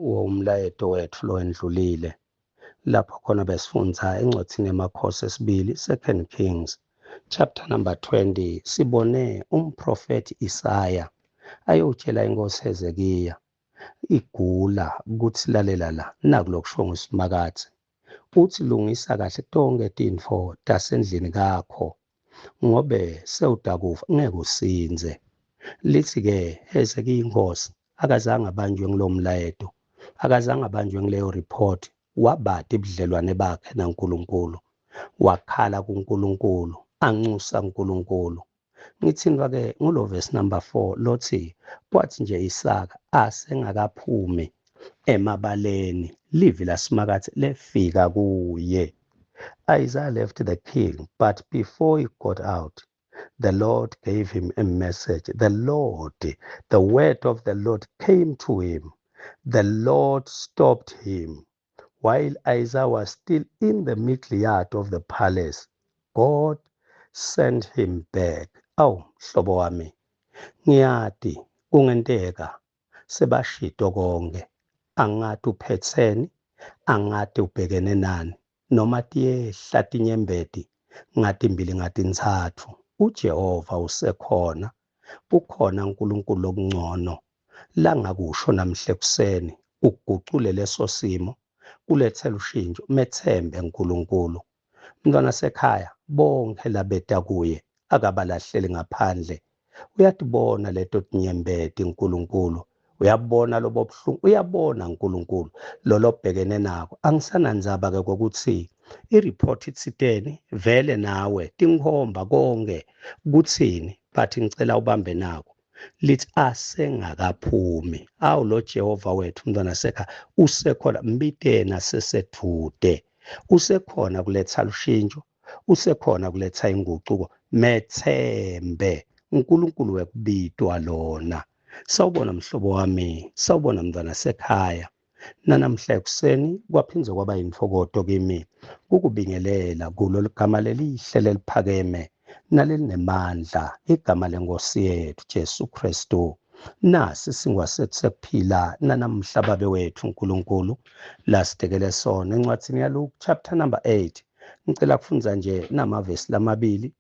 Umlayeto wetfu lowendlulile lapho khona besifundza encwadzini yemakhosi esibili, Second Kings chapter number 20. Sibone umprofethi Isaya ayotshela inkosi Hezekiya igula kutsi lalela la, naku lokusho nguSimakadze, uthi lungisa kahle tonke tintfo tasendlini kakho ngobe sewutakufa ngeke usindze. Lithi-ke Hezekiya inkosi akazange abanjwe ngulowo mlayeto, akazange abanjwe nguleyo report, wabati budlelwane bakhe naNkulunkulu, wakhala kuNkulunkulu, anxusa uNkulunkulu. Ngithintwa-ke ngulo verse number 4 lothi kwathi nje Isaka asengakaphumi emabaleni livi laSimakadze lefika kuye. Isaiah left the king, but before he got out, the Lord gave him a message. The Lord, the word of the Lord came to him. The Lord stopped him. While Isaiah was still in the middle yard of the palace, God sent him back. Awu mhlobo wami, ngiyati kungenteka sebashito konke. Angati uphetheni, angati ubhekene nani, noma tiyehla tinyembeti ngatimbili ngatintsatfu. UJehova usekhona, kukhona uNkulunkulu lokungcono langakusho namhla ekuseni ukugucule leso simo kulethela ushintsho. Methembe uNkulunkulu. Mntwana sekhaya, bonke labeta kuye akabalahleli ngaphandle. Uyatibona leto tinyembeti uNkulunkulu, uyabona lobo buhlungu, uyabona uNkulunkulu lolo obhekene nako. Angisanandzaba ke kokuthi i-report itsiteni, vele nawe tinkhomba konke kuthini, but ngicela ubambe nako lithi asengakaphumi. Awu lo Jehova wethu mntwana sekha usekhona, mbitena sesedvude, usekhona kuletha lushintsho, usekhona kuletha ingucuko. Methembe uNkulunkulu wekubitwa lona. Sawubona mhlobo wami, sawubona mntwana sekhaya. Nanamhla ekuseni kwaphindze kwaba yintokoto kimi kukubingelela kulo ligama lelihle leliphakeme nalelinemandla, igama lenkosi yethu Jesu Kristu. Nasi singwa sethu sekuphila nanamhla babe wethu uNkulunkulu lasitekele sona encwadzini yaLuke chapter number 8. Ngicela kufundza nje namavesi lamabili,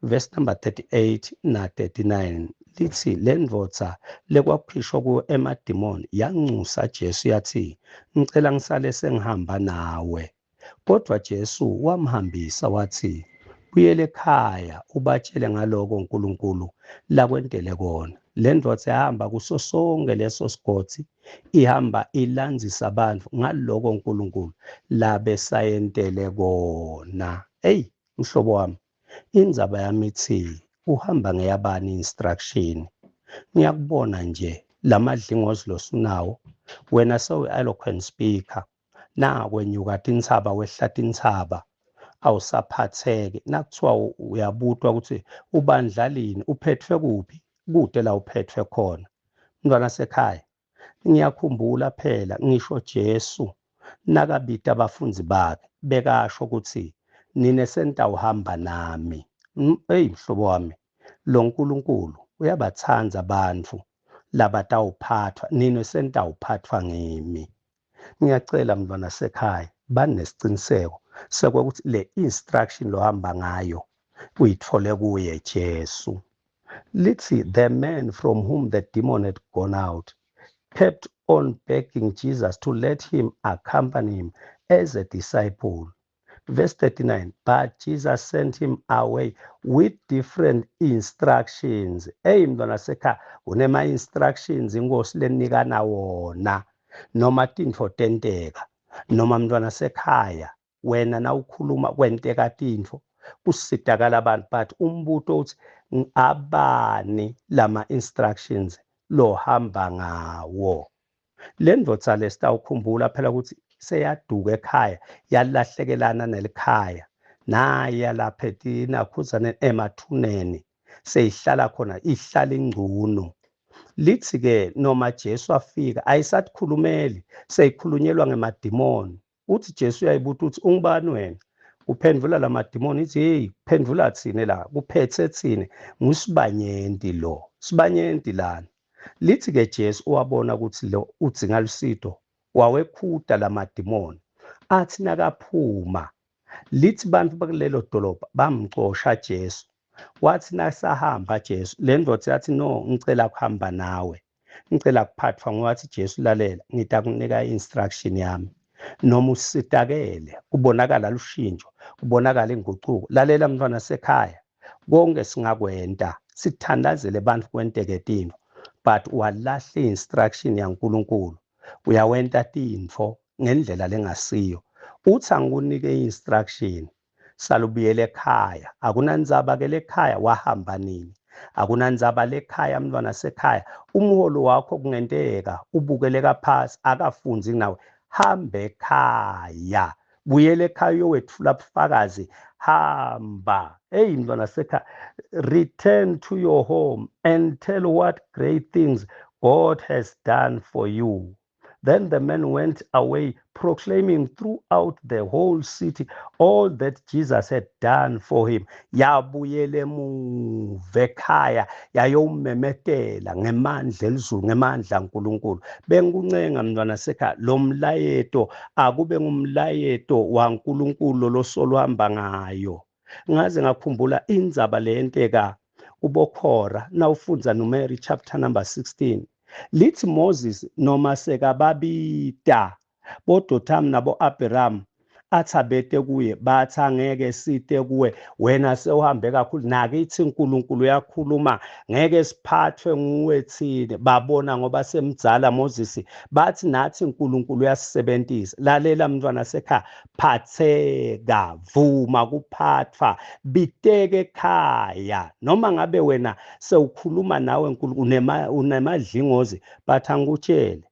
verse number 38 na 39. Lithi le ndvodza lekwakukhishwa kuyo emadimoni yanxusa Jesu yathi, ngicela ngisale sengihamba nawe. Kodwa Jesu wamhambisa wathi, buyele ekhaya ubatshele ngaloko uNkulunkulu lakwentele kona. Le ndvodza yahamba kuso sonke leso sigodzi ihamba ilandzisa abantu ngaloko uNkulunkulu labesayentele kona. Eyi mhlobo wami, indzaba yami ithi uhamba ngeyabani instruction. Ngiyakubona nje lamadlingozi losunawo wena sewu-eloquent speaker, nakwenyuka tintsaba wehla tintsaba awusaphatheki. Nakuthiwa uyabutwa ukuthi ubandlalini uphethwe kuphi, kude la uphethwe khona. Mntwana sekhaya, ngiyakhumbula phela ngisho Jesu nakabita abafundi bakhe bekasho ukuthi nine sentawuhamba nami. Eyi mhlobo wami, lo nkulunkulu uyabatsandza abantu labatawuphathwa, nine sentawuphathwa ngimi. Ngiyacela mntwana sekhaya, banesiciniseko sekokuthi le instruction lohamba ngayo uyithole kuye Jesu. Lithi the man from whom the demon had gone out kept on begging Jesus to let him accompany him as a disciple. Verse 39, but Jesus sent him away with different instructions. Hey mntwana sekhaya, kunema instructions inkosi lenikana wona noma tintfo tenteka, noma mntwana sekhaya wena nawukhuluma kwenteka tintfo kusitakala abantu, but umbuto uthi abani lama instructions lohamba ngawo. Le ndvodza lesitawukhumbula phela ukuthi seyaduka ekhaya, yalahlekelana nelikhaya, naye lapha etinakhuzane emathuneni seyihlala khona, ihlala ingcuno. Lithi ke noma Jesu afika ayisatkhulumeli, seyikhulunyelwa ngemadimoni. Uthi Jesu uyayibuta uthi ungubani wena? Uphendvula lamadimoni ithi hey, phendvula thine la, kuphethe thine, ngusibanyenti lo, sibanyenti lana. Lithi ke Jesu uwabona ukuthi lo udzinga lusito, Wawekhuta lamadimoni athi nakaphuma lithi bantu bakulelo dolobha bamcosha Jesu. Wathi nasahamba Jesu, le ndoda yathi, no, ngicela kuhamba nawe, ngicela kuphathwa. Ngowathi Jesu, lalela, ngitakunika i-instruction yami noma usitakele, kubonakala lushintsho, kubonakala inguquko. Lalela mntwana sekhaya, konke singakwenta, sithandazele abantu kwenteke tintfo, but walahla i-instruction yaNkulunkulu, uyawenta tintfo ngendlela lengasiyo. Uthi angikunike i-instruction, salubuyele ekhaya. Akunandzaba ke lekhaya wahamba nini, akunandzaba lekhaya mntwana sekhaya, umholo wakho kungenteka ubukeleka phasi, akafunzi nawe. Hambe ekhaya, buyele ekhaya uyowethula bufakazi. Hamba, hey mntwana sekhaya, return to your home and tell what great things God has done for you. Then the man went away, proclaiming throughout the whole city all that Jesus had done for him. Yabuyele emuva ekhaya yayomemetela ngemandla elizulu, ngemandla kaNkuluNkulu. Bengikuncenga mntwana sekhaya, lo mlayeto akube ngumlayeto waNkulunkulu losolo hamba ngayo. Ngaze ngakhumbula indzaba leyenteka kuboKhora nawufundza Numeri chapter number 16. Lithi Moses noma sekababita boDotham nabo-Abiram, athi abete kuye, bathi angeke site kuwe, wena sewuhambe kakhulu, nakithi uNkulunkulu uyakhuluma, ngeke siphathwe nguwe thina. Babona ngoba semdzala Moses, bathi nathi uNkulunkulu uyasisebenzisa. Lalela mntwana sekhaya, phatheka, vuma kuphathwa, biteke ekhaya. Noma ngabe wena sewukhuluma nawe uNkulunkulu unemadlingozi, but angikutshele,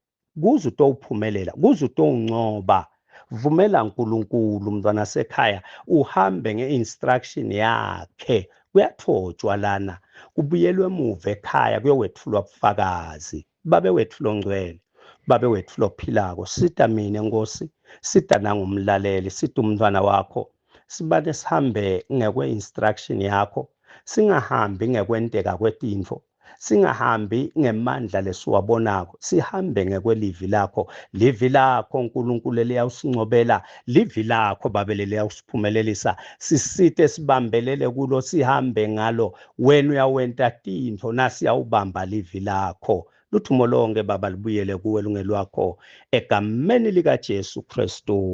kuze utowuphumelela, kuze utowuncoba, vumela uNkulunkulu mntwana sekhaya uhambe nge-instruction yakhe. Kuyathotshwa lana, kubuyelwe emuva ekhaya kuyowethulwa bufakazi. Babe wethu longcwele, babe wethu lophilako, sita mina Nkosi, sita nangumlaleli, sita umntwana wakho, sibane sihambe ngekwe-instruction yakho, singahambi ngekwenteka kwetintfo, singahambi ngemandla lesiwabonako, sihambe ngekwelivi lakho. Livi lakho uNkulunkulu liyawusincobela, livi lakho babe liyawusiphumelelisa. Sisite sibambelele kulo, sihambe ngalo. Wena uyawenta tintfo nasiyawubamba livi lakho. Luthumo lonke baba libuyele kuwe lungelwakho, egameni likaJesu Kristu.